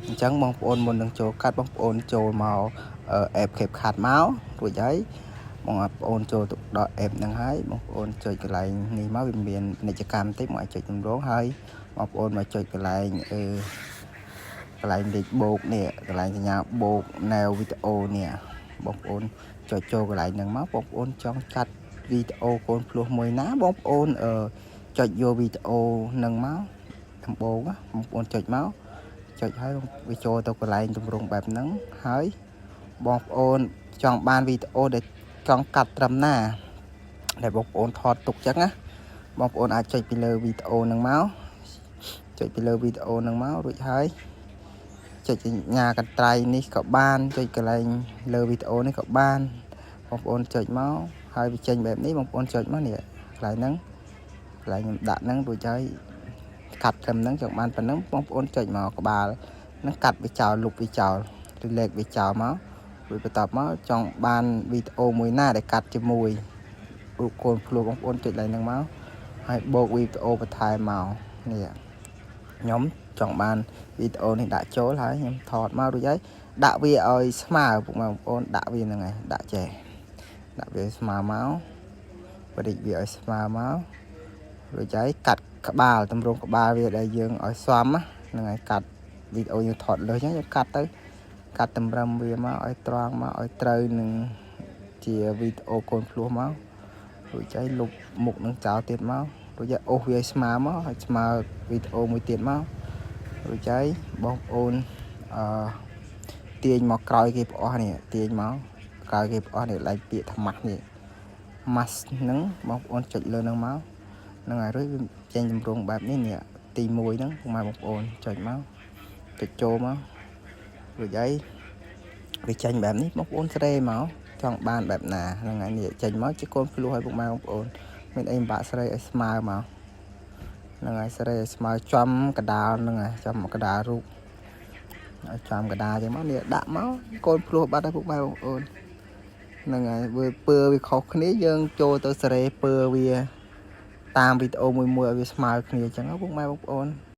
អញ្ចឹងបងប្អូនមុននឹងចូលកាត់បងប្អូនចូលមក app CapCut មករួចហើយបងប្អូនចូលទៅដល់ app ហ្នឹងហើយបងប្អូនចុចកន្លែងនេះមកវាមានពាណិជ្ជកម្មតិចមកឲ្យចុចតម្រងហើយបងប្អូនមកចុចកន្លែងអឺកន្លែងលេខបូកនេះកន្លែងសញ្ញាបូក new វីដេអូនេះបងប្អូនចុចចូលកន្លែងហ្នឹងមកបងប្អូនចង់កាត់វីដេអូកូនភ្លោះមួយណាបងប្អូនអឺចុចយកវីដេអូហ្នឹងមកដំបូងបងប្អូនចុចមកចុចហើយវាចូលទៅកន្លែងទម្រង់បែបហ្នឹងហើយបងប្អូនចង់បានវីដេអូដែលចង់កាត់ត្រឹមណាដែលបងប្អូនថតទុកចឹងណាបងប្អូនអាចចុចពីលើវីដេអូហ្នឹងមកចុចពីលើវីដេអូហ្នឹងមករួចហើយចុចសញ្ញាកន្ត្រៃនេះក៏បានចុចកន្លែងលើវីដេអូនេះក៏បានបងប្អូនចុចមកហើយវាចេញបែបនេះបងប្អូនចុចមកនេះកន្លែងហ្នឹងកន្លែងខ្ញុំដាក់ហ្នឹងរួចហើយកាត់ត្រឹមហ្នឹងចង់បានប៉ុណ្ណឹងបងប្អូនចុចមកក្បាលហ្នឹងកាត់វាចោលលុបវាចោល delete វាចោលមករួចបន្ទាប់មកចង់បានវីដេអូមួយណាដែលកាត់ជាមួយរូបកូនភ្លោះបងប្អូនចុចឡើងហ្នឹងមកហើយបូកវីដេអូបន្ថែមមកនេះខ្ញុំចង់បានវីដេអូនេះដាក់ចូលហើយខ្ញុំថតមករួចហើយដាក់វាឲ្យស្មើពុកម៉ែបងប្អូនដាក់វាហ្នឹងហើយដាក់ចេះដាក់វាស្មើមកបរិចវាឲ្យស្មើមករួចហើយកាត់ក្បាលតម្រង់ក្បាលវាដែលយើងឲ្យសមហ្នឹងហើយកាត់វីដេអូយើងថតលើសអញ្ចឹងយើងកាត់ទៅកាត់តម្រឹមវាមកឲ្យត្រង់មកឲ្យត្រូវនឹងជាវីដេអូកូនភ្លោះមករួចហើយលុបមុខនឹងចោលទៀតមករួចហើយអូសវាឲ្យស្មើមកឲ្យស្មើវីដេអូមួយទៀតមករួចហើយបងប្អូនអឺទាញមកក្រោយគេផ្អស់នេះទាញមកក្រោយគេផ្អស់នេះឡើងពាក្យថា mask នេះ mask ហ្នឹងបងប្អូនចុចលើហ្នឹងមកហ្នឹងហើយរួចវាចេញទម្រង់បែបនេះនេះទី1ហ្នឹងពុកម៉ែបងប្អូនចុចមកចុចចូលមករួចហើយវាចេញបែបនេះបងប្អូនស្រេមកចង់បានបែបណាហ្នឹងហើយនេះចេញមកជាកូនភ្លោះឲ្យពុកម៉ែបងប្អូនមានអីពិបាកស្រេឲ្យស្មើមកហ្នឹងហើយស្រេឲ្យស្មើចំកដាលហ្នឹងហើយចំកដាលរូបឲ្យចំកដាលចឹងមកនេះដាក់មកកូនភ្លោះបាត់ហើយពុកម៉ែបងប្អូនហ្នឹងហើយវាពើវាខុសគ្នាយើងចូលទៅសេរីពើវាតាមវីដេអូមួយមួយឲ្យវាស្មើគ្នាចឹងពុកម៉ែបងប្អូន។